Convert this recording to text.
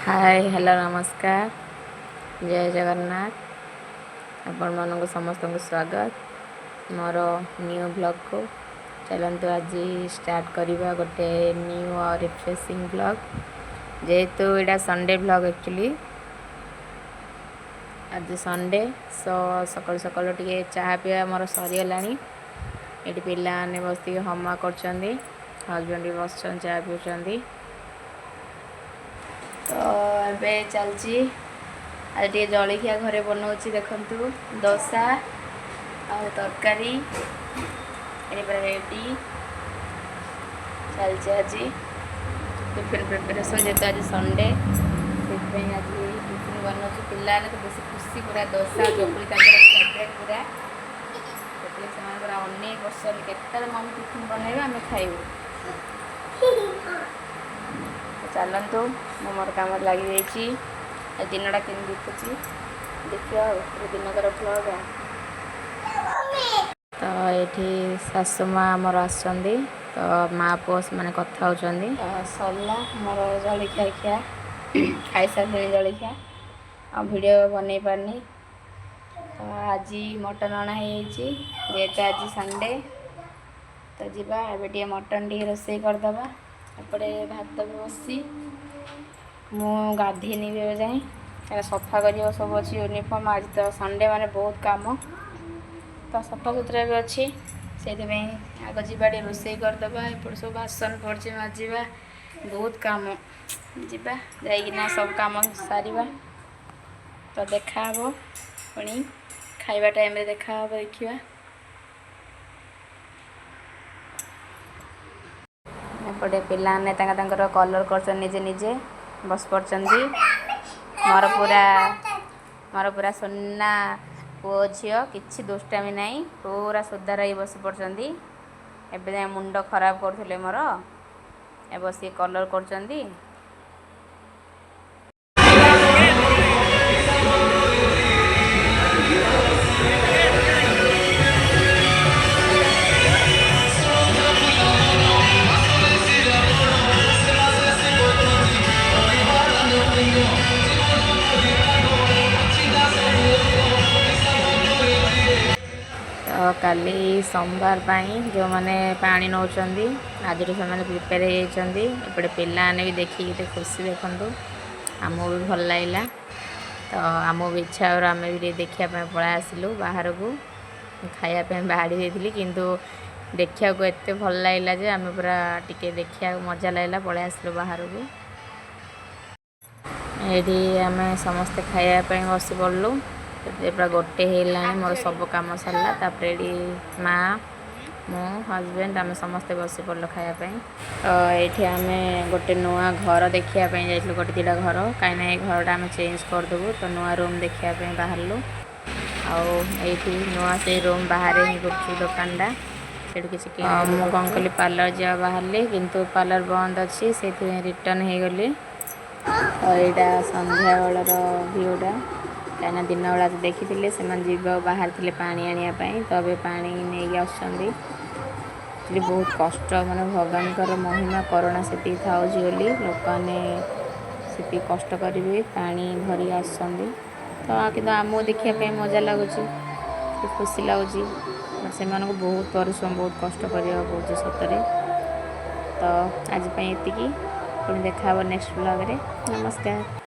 ହାଏ, hello, ନମସ୍କାର, ଜୟ ଜଗନ୍ନାଥ। ଆପଣମାନଙ୍କୁ ସମସ୍ତଙ୍କୁ ସ୍ୱାଗତ ମୋର ନ୍ୟୁ ବ୍ଲଗ୍କୁ। ଚାଲନ୍ତୁ, ଆଜି ଷ୍ଟାର୍ଟ କରିବା ଗୋଟେ ନ୍ୟୁ ଆଉ ରିଫ୍ରେସିଂ ବ୍ଲଗ୍, ଯେହେତୁ ଏଇଟା ସଣ୍ଡେ ବ୍ଲଗ୍। ଆକ୍ଚୁଆଲି ଆଜି ସଣ୍ଡେ, ସୋ ସକାଳୁ ସକାଳୁ ଟିକେ ଚାହା ପିଇବା ମୋର ସରିଗଲାଣି। ଏଠି ପିଲାମାନେ ବସିକି ହୋମୱାର୍କ କରୁଛନ୍ତି, ହଜବେଣ୍ଡ ବି ବସିଛନ୍ତି, ଚାହା ପିଉଛନ୍ତି। ତ ଏବେ ଚାଲିଛି। ଆଜି ଟିକେ ଜଳଖିଆ ଘରେ ବନଉଛି। ଦେଖନ୍ତୁ, ଦୋସା ଆଉ ତରକାରୀ ଏଠି ପୁରା ରେଡ଼ି ଚାଲିଛି। ଆଜି ଟିଫିନ୍ ପ୍ରିପାରେସନ୍, ଯେହେତୁ ଆଜି ସଣ୍ଡେ, ସେଥିପାଇଁ ଆଜି ଟିଫିନ୍ ବନଉଛି। ପିଲାମାନେ ତ ବେଶୀ ଖୁସି ପୁରା। ଦୋସା ଚକୁଳି ତାଙ୍କର ଫେଭରେଟ୍ ପୁରା। ସେଥିପାଇଁ ସେମାନେ ପୁରା ଅନେଇ ବସିଛନ୍ତି, କେତେବେଳେ ମମି ଟିଫିନ୍ ବନେଇବେ, ଆମେ ଖାଇବୁ। ତ ଚାଲନ୍ତୁ, ମୁଁ ମୋର କାମରେ ଲାଗିଯାଇଛି। ଆଜି ଦିନଟା କେମିତି ବିତୁଛି ଦେଖିବା ଆଉ ପୁରା ଦିନକର ବ୍ଲଗ୍। ଆଉ ତ ଏଇଠି ଶାଶୁ ମା ଆମର ଆସିଛନ୍ତି, ତ ମା ପୁଅ ସେମାନେ କଥା ହେଉଛନ୍ତି। ତ ସରିଲା ମୋର ଜଳଖିଆ ଖିଆ, ଖାଇସାରିଲିଣି ଜଳଖିଆ, ଆଉ ଭିଡ଼ିଓ ବନେଇ ପାରିନି। ତ ଆଜି ମଟନ୍ ଅଣା ହେଇଯାଇଛି, ଯେହେତୁ ଆଜି ସଣ୍ଡେ। ତ ଯିବା ଏବେ ଟିକେ ମଟନ୍ ଟିକେ ରୋଷେଇ କରିଦେବା। ଏପଟେ ଭାତ ବି ବସିଛି। ମୁଁ ଗାଧେଇନି ବି ଏବେ ଯାଏଁ, କାହିଁକିନା ସଫା କରିବା ସବୁ ଅଛି ୟୁନିଫର୍ମ। ଆଜି ତ ସଣ୍ଡେ ମାନେ ବହୁତ କାମ, ତ ସଫାସୁତୁରା ବି ଅଛି। ସେଇଥିପାଇଁ ଆଗ ଯିବା, ଟିକେ ରୋଷେଇ କରିଦେବା। ଏପଟେ ସବୁ ବାସନ ପଡ଼ିଛି, ମାଜିବା, ବହୁତ କାମ। ଯିବା, ଯାଇକିନା ସବୁ କାମ ସାରିବା। ତ ଦେଖାହେବ ପୁଣି ଖାଇବା ଟାଇମ୍ରେ, ଦେଖାହେବ, ଦେଖିବା। ଏପଟେ ପିଲାମାନେ ତାଙ୍କର କଲର୍ କରୁଛନ୍ତି, ନିଜେ ନିଜେ ବସି ପଡ଼ିଛନ୍ତି। ମୋର ପୁରା ସୁନା ପୁଅ ଝିଅ, କିଛି ଦୁଷ୍ଟାମି ନାହିଁ, ପୁରା ସୁଧାର ହେଇ ବସି ପଡ଼ିଛନ୍ତି। ଏବେ ଯାଏଁ ମୁଣ୍ଡ ଖରାପ କରୁଥିଲେ ମୋର, ଏବେ ବସିକି କଲର୍ କରୁଛନ୍ତି। ତ କାଲି ସୋମବାର ପାଇଁ ଯେଉଁମାନେ ପାଣି ନେଉଛନ୍ତି, ଆଜିଠୁ ସେମାନେ ପ୍ରିପେୟାର ହେଇଯାଇଛନ୍ତି। ଏପଟେ ପିଲାମାନେ ବି ଦେଖିକି କେତେ ଖୁସି, ଦେଖନ୍ତୁ। ଆମକୁ ବି ଭଲ ଲାଗିଲା, ତ ଆମକୁ ବି ଇଚ୍ଛା ହବାର ଆମେ ବି ଟିକେ ଦେଖିବା ପାଇଁ ପଳେଇ ଆସିଲୁ ବାହାରକୁ। ଖାଇବା ପାଇଁ ବାହାରି ଯାଇଥିଲି, କିନ୍ତୁ ଦେଖିବାକୁ ଏତେ ଭଲ ଲାଗିଲା ଯେ ଆମେ ପୁରା ଟିକେ ଦେଖିବାକୁ ମଜା ଲାଗିଲା, ପଳେଇ ଆସିଲୁ ବାହାରକୁ। ଏଇଠି ଆମେ ସମସ୍ତେ ଖାଇବା ପାଇଁ ବସି ପଡ଼ିଲୁ। ଏବେ ପୁରା ଗୋଟେ ହେଇଗଲାଣି, ମୋର ସବୁ କାମ ସରିଲା। ତାପରେ ଏଇଠି ମା, ମୁଁ, ହଜବେଣ୍ଡ, ଆମେ ସମସ୍ତେ ବସି ପଡ଼ିଲୁ ଖାଇବା ପାଇଁ। ତ ଏଇଠି ଆମେ ଗୋଟେ ନୂଆ ଘର ଦେଖିବା ପାଇଁ ଯାଇଥିଲୁ, ଗୋଟେ ଦୁଇଟା ଘର, କାହିଁକିନା ଏ ଘରଟା ଆମେ ଚେଞ୍ଜ କରିଦେବୁ। ତ ନୂଆ ରୁମ୍ ଦେଖିବା ପାଇଁ ବାହାରିଲୁ। ଆଉ ଏଇଠି ନୂଆ ସେଇ ରୁମ୍ ବାହାରେ ହିଁ ଗୁପଚୁପ୍ ଦୋକାନଟା, ସେଠି କିଛି। ମୁଁ କ'ଣ କଲି, ପାର୍ଲର ଯିବା ବାହାରିଲି, କିନ୍ତୁ ପାର୍ଲର ବନ୍ଦ ଅଛି, ସେଇଥିପାଇଁ ରିଟର୍ନ ହେଇଗଲି। ତ ଏଇଟା ସନ୍ଧ୍ୟାବେଳର ଭିୟୁଟା, କାହିଁକିନା ଦିନ ବେଳା ତ ଦେଖିଥିଲେ। ସେମାନେ ଯିବାକୁ ବାହାରିଥିଲେ ପାଣି ଆଣିବା ପାଇଁ, ତ ଏବେ ପାଣି ନେଇକି ଆସୁଛନ୍ତି। ଆକ୍ଚୁଆଲି ବହୁତ କଷ୍ଟ, ମାନେ ଭଗବାନଙ୍କର ମହିମା, କରୁଣା ସେତିକି ଥାଉଛି ବୋଲି ଲୋକମାନେ ସେତିକି କଷ୍ଟ କରିବି ପାଣି ଭରିକି ଆସୁଛନ୍ତି। ତ କିନ୍ତୁ ଆମକୁ ଦେଖିବା ପାଇଁ ମଜା ଲାଗୁଛି, ଖୁସି ଲାଗୁଛି, ବଟ୍ ସେମାନଙ୍କୁ ବହୁତ ପରିଶ୍ରମ, ବହୁତ କଷ୍ଟ କରିବାକୁ ପଡ଼ୁଛି ସତରେ। ତ ଆଜି ପାଇଁ ଏତିକି, ପୁଣି ଦେଖା ହେବ ନେକ୍ସଟ ବ୍ଲଗ୍ରେ। ନମସ୍କାର।